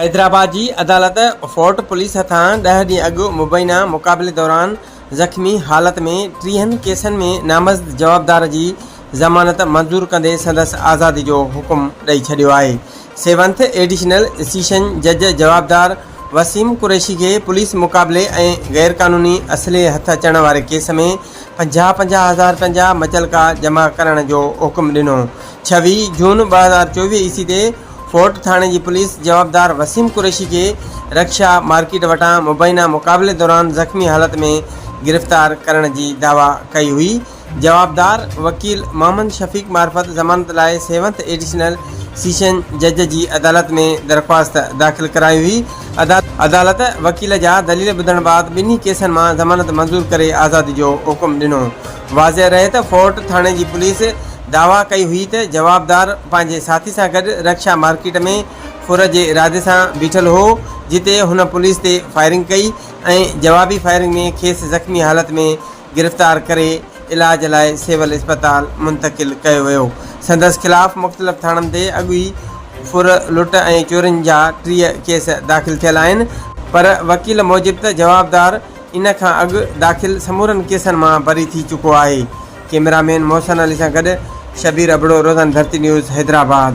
حيدرآباد جي عدالت fort police هٿان ڏهه ڏينهن اڳ مبينا مقابلي دوران زخمي حالت ۾ ٽيهن ڪيسن ۾ نامزد جوابدار جي ضمانت منظور ڪندي سندس آزادي جو حڪم ڏئي ڇڏيو آهي. سيونٿ ايڊيشنل سيشن جج جوابدار وسيم قريشي کي پوليس مقابلي ۽ غيرقانوني اسلحي هٿ اچڻ واري ڪيس ۾ 50 50 هزار رپين جا مچلڪا جمع ڪرڻ جو حڪم ڏنو. 26 جون 2024 عيسي تي فورٽ ٿاڻي جي پوليس جوابدار وسيم قريشي کي رڪشا مارڪيٽ وٽان مبينا مقابلي دوران زخمي حالت ۾ گرفتار ڪرڻ جي دعويٰ ڪئي هئي. جوابدار وڪيل محمد شفيق معرفت ضمانت لاء سيونٿ ايڊيشنل سيشن جج جي عدالت ۾ درخواست داخل ڪرائي هئي. عدالت وڪيل جا دليل ٻڌڻ بعد ٻنهي ڪيسن مان ضمانت منظور ڪري آزادي جو حڪم ڏنو. واضح رهي ته فورٽ ٿاڻي جي پوليس دعويٰ ڪئي هئي ته جوابدار پنهنجي ساٿي سان گڏ رڪشا مارڪيٽ ۾ ڦر جي ارادي سان بيٺل هو جتي هن پوليس تي فائرنگ ڪئي ۽ جوابي فائرنگ ۾ کيس زخمي حالت ۾ گرفتار ڪري علاج لاء سول اسپتال منتقل ڪيو ويو. سندس خلاف مختلف ٿاڻن تي اڳ ئي ڦر، لٽ ۽ چورين جا 30 ڪيس داخل ٿيل آهن پر وڪيل موجب ته جوابدار ان کان اڳ داخل سمورن ڪيسن مان بري ٿي چڪو آهي. ڪئميرا مين محسن علي سان گڏ شبير ابڙو، روزانه ڌرتي نيوز، حيدرآباد.